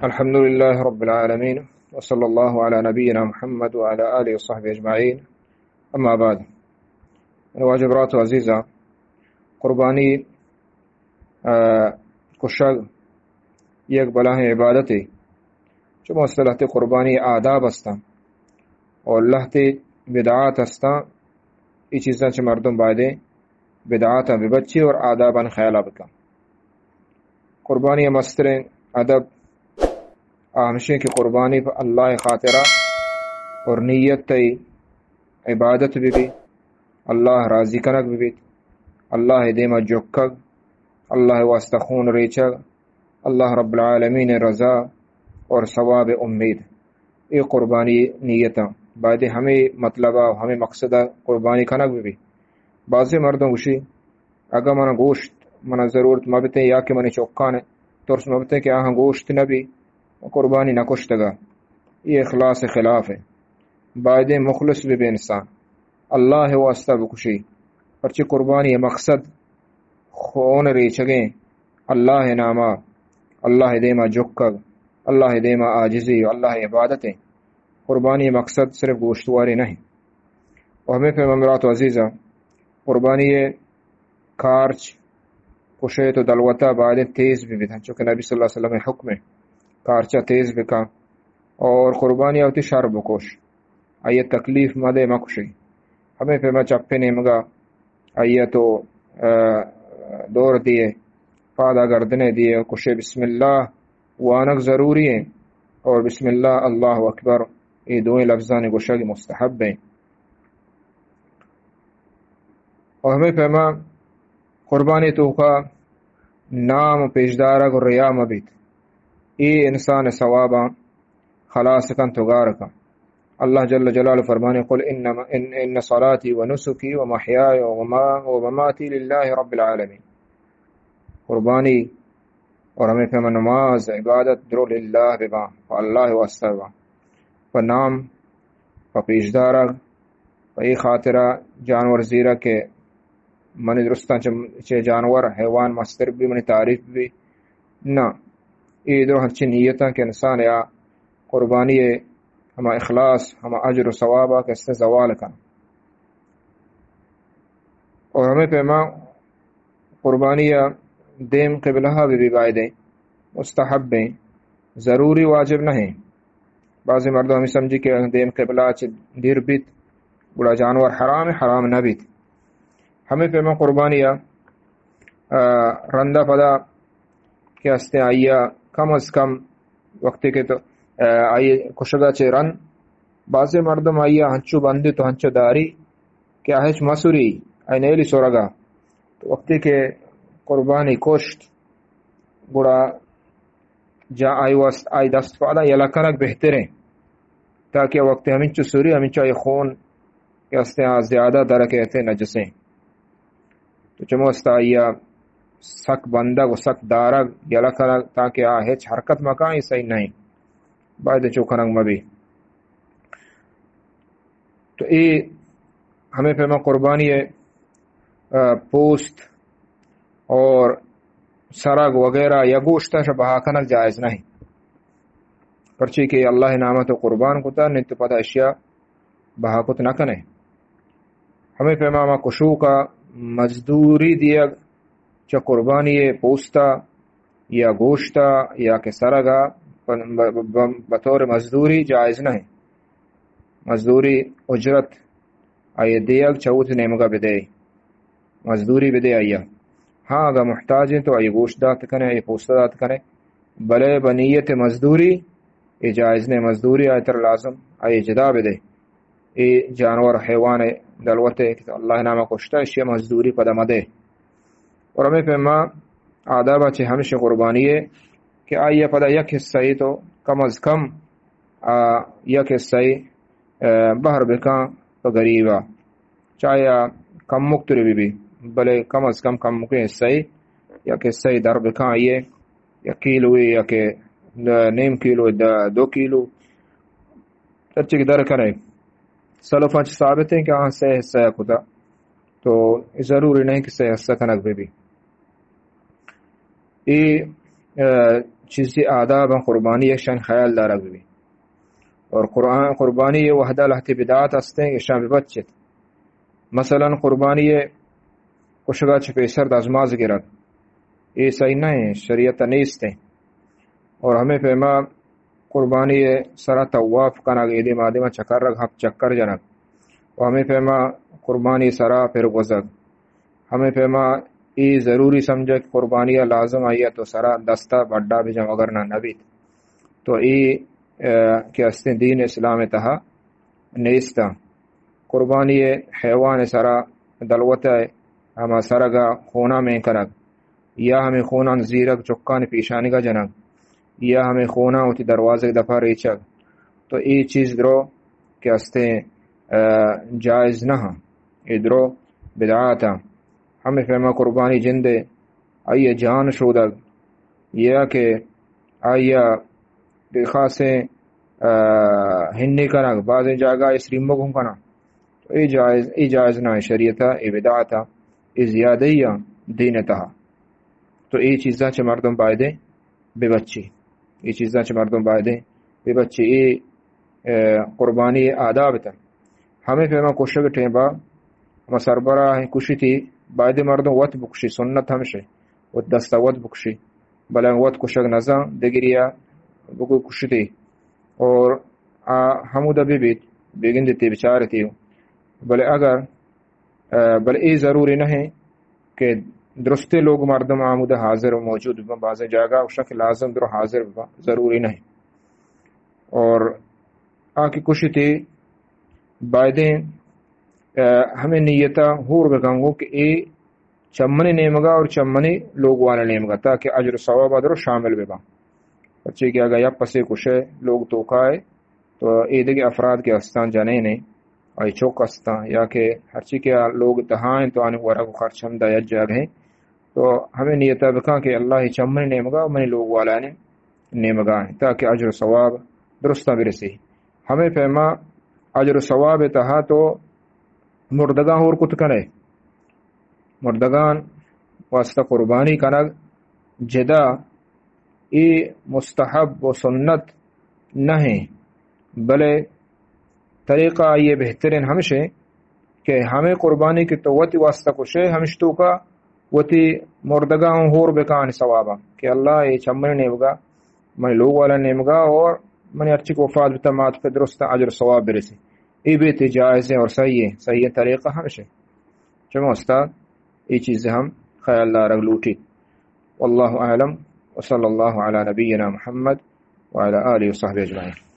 الحمد لله رب العالمين، وصلى الله على نبينا محمد وعلى آله وصحبه أجمعين. أما بعد، واجہ برات و عزیزاں، قربانی، آ، کشگ یک بلاہیں عبادتے۔ چو مسئلہ تے قربانی آداب ہستاں اور لہتے بدعات ہستاں۔ اے چیزاں چہ مردم بایدیں بدعاتاں ببچی اور آداباں خیالا بکن۔ قربانی ءِ مستریں ادب آ ہمشیں کہ قربانی پہ اللہ ءِ خاطرا اور نیت تئی عبادت بہ بی، اللہ راضی کنگ بہ بیت، اللہ ءِ دیما جکگ، اللہ ءِ واسطہ خون ریچگ، اللہ رب العالمین ءِ رضا اور ثواب ءِ امید۔ اے قربانی نیتاں بایدیں ہمے مطلب ءَ، ہمے مقصد ءَ قربانی کنگ بہ بی۔ بعضی مردم گوشی، اگاں من گوشت، من ضرورت مہ بتیں یا کہ منی چکان ترس مہ بتیں کہ آہاں گوشت نہ بی، قربانی نہ کشتگا۔ اے اخلاص خلاف ہے۔ بایدیں مخلص بہ بی انسان، اللہ واسطہ بکشی، پرچہ قربانی مقصد خون ریچگیں، اللہ ناما، اللہ دیما جکگ، اللہ دیما عاجزی، اللہ عبادت ہے۔ قربانی مقصد صرف گوشتواری نہیں۔ و ہمیں پہ ممرات و عزیزاں، قربانی کارچ کشے تو دلوتا بایدیں تیز بہ بیت، چونکہ نبی صلی اللہ علیہ وسلم حکم ہے کارچا تیز بکن اور قربانی وتی شر بکش، آئی تکلیف مدے مکشے۔ ہمیں پیما چپے نیمگا آئی تو، آ، دور دیے، پادا گردنے دیے، کشے بسم اللہ وانگ ضروری ہے اور بسم اللہ، اللہ اکبر، اے دوئیں لفظانی گوشگ مستحب ہیں۔ اور ہمیں پیما قربانی توکا نام پیشدارگ و ریا مہ بیت۔ اے انسان ثواباں خلاص کن، توگار کن۔ اللہ جل جلالہ فرمانے، قل انما ان، ان صلاتی و نسکی و محیای و مما-، و مماتی للہ رب العالمین۔ قربانی اور ہمیں پیما نماز، عبادت درو للہ بباں، پہ اللہ واسطہ بباں۔ پہ نام، پہ پیشدارگ، پہ اے خاطرا جانور زیرا کہ منی درستاں چہ، چہ جانور، حیوان مستر بی، منی تعریف بی۔ نہ، اے درو ہنچی نیتاں کہ انسان یا قربانی ہما اخلاص، ہما اجر و ثوابا کہ اس سے زوال کن۔ اور ہمیں پیما قربانی ءَ دیم قبلہ ءَ بہ بی بایدیں، مستحب ایں، ضروری واجب نہ ایں۔ بعضی مردم ہمیں سمجھی کہ دیم قبلہ چہ دیر بیت، گڑا جانور حرام، حرام نہ بیت۔ ہمیں پیما قربانی ءَ، آ، رندا پدا کہ ہستیں آئی ءَ کم از کم وقتی کہ تو، آ، آئی کشگا چہ رند، بعضی مردم آئی ءَ ہنچو بندی تو ہنچو داری کہ آ ہچ مسوری، آئی نیلی سورگا۔ تو وقتی کہ قربانی کشت، گڑا جا آئی وست، آئی دست پادا یلہ کنگ بہتریں، تاکہ وقتی ہمینچو سوری، ہمینچو آئی خون کہ ہستیں آ زیادہ درکیت نجسیں۔ تو چمو است آئی ءَ سک بندگ و سک دارگ، یلہ کنگ، تاکہ آ ہچ حرکت مکن، اے صحیح نہیں۔ باید چو کنگ مبی۔ تو اے ہمیں پیما قربانی ءِ، آ، پوست اور سرگ وغیرہ یا گوشت ءَ بہا کنگ جائز نہیں، پرچے کہ اللہ نام ءَ تو قربان کتا، نہیں تو پدا اشیا بہا کت نہ کنے۔ ہمیں پیما ہما کشوک ءَ مزدوری دیگ چہ قربانی ءِ پوست ءَ یا گوشت ءَ یا کہ سرگ ءَ ب-، ب-، ب-، بطور مزدوری جائز نہ ایں۔ مزدوری اجرت آئی دیگ چہ وت نیمگا بدے، مزدوری بدے آئی ءَ۔ ہاں، اگاں محتاج ایں تو آئی گوشت دات کنے، آئی پوست دات کنے، بلے بنیت مزدوری اے جائز نے، مزدوری آئی تر لازم آئی جدا بدے۔ اے جانور حیوان دلوتے کہ اللہ نام کشتا، اشی مزدوری پدا مدے۔ اور ہمیں پیما آداب چہ ہمش قربانی ہے کہ آئی پدا یک حصہ تو کم از کم، آ، یک حصہ، آ، بہر بکاں پہ غریبا۔ چاہے آ کمک ترے بہ بی، بلے کم از کم کمکیں حصہ، یک حصہ در بکاں آئی، یک کیلو یا کہ نیم کیلو، د-، دو کیلو، ہرچی کہ در کنے۔ سلفاں چہ ثابت ایں کہ آہاں سے حصہ کتا، تو ضروری نہیں کہ سے حصہ کنگ بہ بی۔ اے، آ، چیزی آداب ہیں قربانی ایشان خیال دارگ بی۔ اور قرآن، قربانی یہ وحدہ لہتے بدعات ہستیں، ایشان ببچت۔ مثلاً قربانی کشگا چہ پیسر دزماز گرگ، اے صحیح نہ ہیں، شریعت نیست ہیں۔ اور ہمیں پیما قربانی سرا طواف کنگ، ایدے مادے ما چکر رگ، ہفت چکر جنگ، و ہمیں پیما قربانی سرا پر گوزگ، ہمیں پیما اے ضروری سمجھگ کہ قربانی لازم آئی تو سرا دستا بڈا بجم اگر نہ نبیت۔ تو اے، اے، کہ استیں دین اسلام تہا نیستا۔ قربانی حیوان سرا دلوت ہما سرگا خونا میں کنگ، یا ہمیں خونان زیرگ چکان پیشانگا جنگ، یا ہمیں خونا وتی دروازگ دپا ریچگ، تو اے چیز درو کہ استیں، آ، جائز نہ ہاں، اے درو بدعات ہاں۔ ہمیں پیما قربانی جندے آئی جان شودگ، یا کہ آئی خاصیں، آ، ہنی کنگ، بعضیں جاگہ اسریمگ ہم کنگ، تو اے جائز، اے جائز نہ ہیں شریعت، اے بدعات، اے زیادہ ہی دین تہا۔ تو اے چیزاں چہ مردم بایدیں ببچی، اے چیزاں چہ مردم بایدیں ببچی۔ اے، اے، قربانی آداب تہ۔ ہمیں پیما کشگ ٹیمبا ہما سربراہ کشیتی، بایدیں مردم وت بکشی، سنت ہمشے، وت دستا وت بکشی۔ بلے وت کشگ نزان، دگریا بگو کشیتی۔ اور آ ہمودا ببیت، بگندیتی، بچارتی۔ بلے اگر، آ، بلے اے ضروری نہ ہیں کہ درستے لوگ مردم آمودہ حاضر و موجود ببن، بعض جاگہ اوشا کہ لازم درو حاضر ببن، ضروری نہ ہیں۔ اور آ کہ کشیتی بایدیں، آ، ہمیں نیتا ہور بکن گو کہ اے چمنی نیمگا اور چمنی لوگ والا نیمگا، تاکہ اجر و ثواب درو شامل ببن۔ پرچے کہ اگہ یک پسے کشے لوگ توکائے، تو اے دگہ افراد کہ استان جنین ہیں، آئی چوک استان، یا کہ ہرچی کہ آ لوگ تہا ہیں تو آنی ورگ و خرچ ہم دا یک جاگہ ہیں۔ تو ہمیں نیتا بکن کہ اللہ چمنی نیمگا و منی لوگ والا نے نیمگا ہیں، تاکہ اجر و ثواب درستاں برسی۔ ہمیں پیما اجر و ثواب تہا تو مردگاں ہور کت کنے، مردگان واسطہ قربانی کنگ جدا اے مستحب و سنت نہ ہیں، بلے طریقہ آئی بہترین ہمشے کہ ہمیں قربانی کہ تو وتی واسطہ کشے، ہمش توکا وتی مردگاں ہور بکان ثوابا کہ اللہ اے چمنی نیمگا، منی لوگ والا نیمگا اور منی ہرچی کہ وفات بتا مات پہ درست اجر ثواب برسی۔ اے بیت جائز ہیں اور صحیح ہے، صحیح ہے طریقہ ہمشے۔ چمو استاد، اے چیز ہم خیال دارگ لوٹی۔ واللہ اعلم، وصلی اللہ علی نبینا محمد وعلی آلہ وصحبہ اجمعین۔